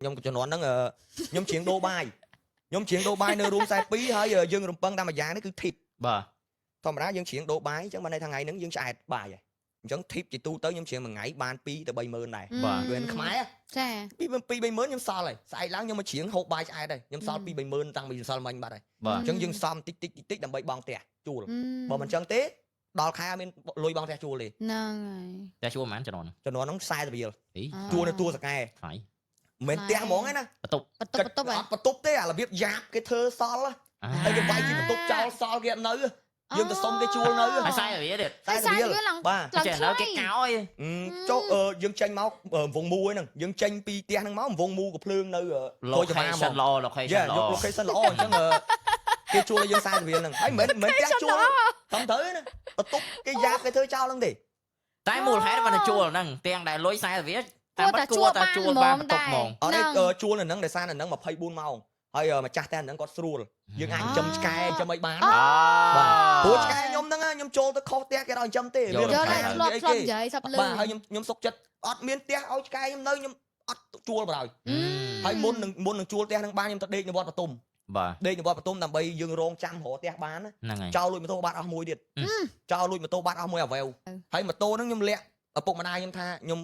ខ្ញុំជំនាន់ហ្នឹងខ្ញុំច្រៀងដូរបាយខ្ញុំច្រៀងដូរបាយនៅរួម42ហើយយើងរំពឹងតាមមួយយ៉ាងនេះគឺ tip។ បាទ ធម្មតាយើងច្រៀងដូរបាយអញ្ចឹងបានន័យថាថ្ងៃហ្នឹងយើងឆ្អែតបាយហើយអញ្ចឹង tip ជាទូទៅខ្ញុំច្រៀងមួយថ្ងៃបាន2ទៅ3ម៉ឺនដែរ វាខ្មែរ ចា ពី2 3ម៉ឺនខ្ញុំសល់ហើយស្អែកឡើងខ្ញុំមកច្រៀងហូបបាយឆ្អែតហើយខ្ញុំសល់2 3ម៉ឺនតាំងពីសល់មិញបាត់ហើយ បាទ អញ្ចឹងយើងសំតិចតិចតិចតិចដើម្បីបង់ផ្ទះជួលបើមិនអញ្ចឹងទេដល់ខែអត់មានលុយបង់ផ្ទះជួលទេ ហ្នឹងហើយ តែជួលប៉ុន្មានជំនាន់ ជំនាន់ហ្នឹង40រៀល អី ជួលនៅទួលសកែ ថ្លៃ មិនមែនផ្ទះហ្មងឯណា បន្ទប់ បន្ទប់បន្ទប់ អត់បន្ទប់ទេអារបៀបយ៉ាបគេធ្វើសល់ហើយគេវាយជាបន្ទប់ចោលសល់គេអត់នៅយើងទៅសុំគេជួលនៅ ហើយ40រៀលទៀត ហើយ40រៀលឡើង បាទ ឡើង ចេះឥឡូវគេកោយ ចុះយើងចេញមកវងមូហ្នឹងយើងចេញពីផ្ទះហ្នឹងមកវងមូក៏ភ្លើងនៅ location ល្អ location យ៉ា ល្អ យក location ល្អអញ្ចឹងគេជួលឲ្យយើង40រៀលហ្នឹងហើយមិនមែនផ្ទះជួលត្រឹមត្រូវណាបន្ទប់គេយ៉ាបគេធ្វើចោលហ្នឹងទេ តែមូលហេតុបានតែជួលហ្នឹងទាំងដែលលុយ40រៀលតាមពិតគួរតែជួលបានបន្ទប់ហ្មង អត់ទេជួលនៅហ្នឹងដោយសារនៅហ្នឹង24ម៉ោងហើយម្ចាស់ផ្ទះហ្នឹងគាត់ស្រួលយើងអាចចិញ្ចឹមឆ្កែចិញ្ចឹមអីបានបាទព្រោះឆ្កែខ្ញុំហ្នឹងខ្ញុំចូលទៅខុសផ្ទះគេដល់ចិញ្ចឹមទេ យល់ហើយធ្លាប់ធ្លាប់និយាយសប្លឺ បាទហើយខ្ញុំខ្ញុំសុកចិត្តអត់មានផ្ទះឲ្យឆ្កែខ្ញុំនៅខ្ញុំអត់ជួលបណ្ដោយហើយមុននឹងជួលផ្ទះហ្នឹងបានខ្ញុំទៅដេកនៅវត្តបទុម បាទ ដេកនៅវត្តបទុមដើម្បីយើងរងចាំរកផ្ទះបានណា ហ្នឹងហើយ ចោលលួចម៉ូតូបាត់អស់មួយទៀតចោលលួចម៉ូតូបាត់អស់មួយអាវែវហើយម៉ូតូហ្នឹងខ្ញុំលាក់ឪពុកម្ដាយខ្ញុំថាខ្ញុំ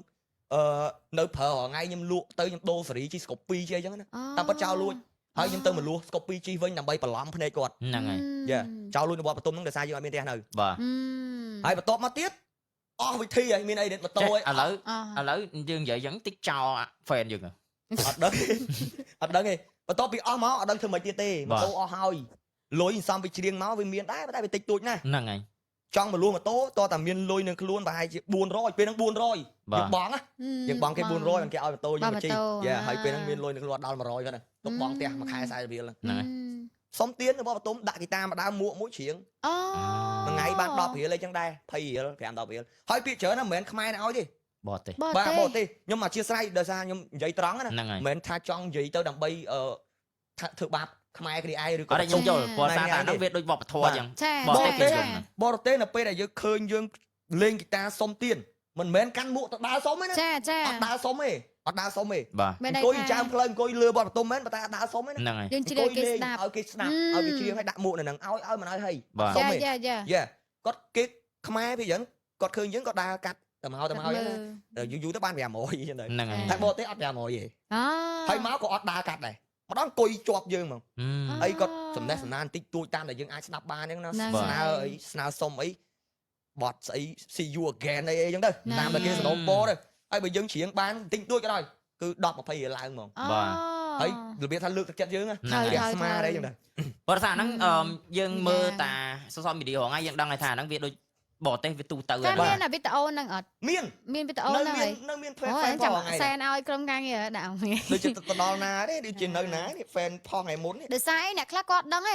អឺនៅប្រើរាល់ថ្ងៃខ្ញុំលក់ទៅខ្ញុំដូរសេរីជិះស្កូពីជិះអីចឹងណាតាមពិតចោលលួចហើយខ្ញុំទៅមកលួសស្កូពីជិះវិញដើម្បីបន្លំភ្នែកគាត់ ហ្នឹងហើយ យ៉ាចោលលួចនៅវត្តបទុមហ្នឹងដោយសារយើងអត់មានផ្ទះនៅ បាទ ហើយបន្ទាប់មកទៀតអស់វិធីហើយមានអីទៀតម៉ូតូអី ឥឡូវឥឡូវយើងនិយាយយ៉ាងតិចចោល fan យើង អត់ដឹងអត់ដឹងទេបន្ទាប់ពីអស់មកអត់ដឹងធ្វើម៉េចទៀតទេម៉ូតូអស់ហើយលុយសំពីច្រៀងមកវាមានដែរតែវាតិចតួចណាស់ ហ្នឹងហើយ ចង់មកលួសម៉ូតូតើតែមានលុយនឹងខ្លួនប្រហែលជា400ពេលហ្នឹង400យើងបង់ណាយើងបង់គេ400បានគេឲ្យម៉ូតូយើងមកជិះយ៉ាហើយពេលហ្នឹងមានលុយនឹងខ្លួនដល់100ហ្នឹងទុកបង់ផ្ទះមួយខែ40រៀល ហ្នឹងហើយ សុំទៀនរបស់បតុមដាក់ហ្គីតាមកដើមមួកមួយច្រៀង អូ មួយថ្ងៃបាន10រៀលអីចឹងដែរ20រៀល5 10រៀលហើយពាក្យច្រើនណាស់មិនមែនខ្មែរណាឲ្យទេ បរទេស បាទបរទេសខ្ញុំអធិស្ឋានដោយសារខ្ញុំនិយាយត្រង់ណា ហ្នឹងហើយ មិនមែនថាចង់និយាយទៅដើម្បីអឺថាធ្វើបាបខ្មែរគ្នាឯងឬក៏ អត់ទេខ្ញុំយល់ព្រោះសារតែហ្នឹងវាដូចវប្បធម៌អញ្ចឹង ចា បរទេសគេ ចា យល់ បរទេសនៅពេលដែលយើងឃើញយើងលេងហ្គីតាសុំទៀនមិនមែនកាន់មួកទៅដើរសុំទេណា ចាចា អត់ដើរសុំទេអត់ដើរសុំទេ បាទ មាន អង្គុយចាំផ្លូវអង្គុយលើបទបន្ទុំមែនប៉ុន្តែអត់ដើរសុំទេណា ហ្នឹងហើយ យើងជ្រាបគេស្ដាប់ ឲ្យគេស្ដាប់ឲ្យគេច្រៀងឲ្យដាក់មួកនៅហ្នឹងឲ្យឲ្យមិនឲ្យហី បាទ សុំទេ យ៉ាយ៉ា យ៉ាគាត់គេខ្មែរពីចឹងគាត់ឃើញយើងគាត់ដើរកាត់ទៅមកទៅមកចឹងយូរយូរទៅបាន500ចឹងទៅ ហ្នឹងហើយ តែបរទេសអត់500ទេ អូ ហើយមកក៏អត់ដើរកាត់ដែរម្ដងអង្គុយជាប់យើងហ្មងអីគាត់សំណេះសំណាលបន្តិចតួចតាមដែលយើងអាចស្ដាប់បានចឹងណាស្នើអីស្នើសុំអីបត់ស្អី see you again អីអីចឹងទៅតាមតែគេសំណូមពរទៅហើយបើយើងច្រៀងបានបន្តិចតួចក៏ដោយគឺ10 20រៀលឡើងហ្មង បាទ ហើយរបៀបថាលើកទឹកចិត្តយើងណា ហ្នឹងហើយ ផ្ទះស្មាអីចឹងដែរ ព្រោះថាហ្នឹងអឺយើងមើលតា social media រាល់ថ្ងៃយើងដឹងហើយថាហ្នឹងវាដូចបរទេសវាទូទៅ តែ ហើយ មានវីដេអូហ្នឹងអត់ មាន មានវីដេអូ នៅ ហ្នឹង មាននៅមាន ហើយ fan អូចាំ ផងថ្ងៃ សែនឲ្យក្រុមការងារដាក់ ដូចជាទៅដល់ណាទេដូចជានៅណានេះ fan ផងថ្ងៃមុននេះ ដោយសារអីអ្នកខ្លះគាត់ដឹងឯង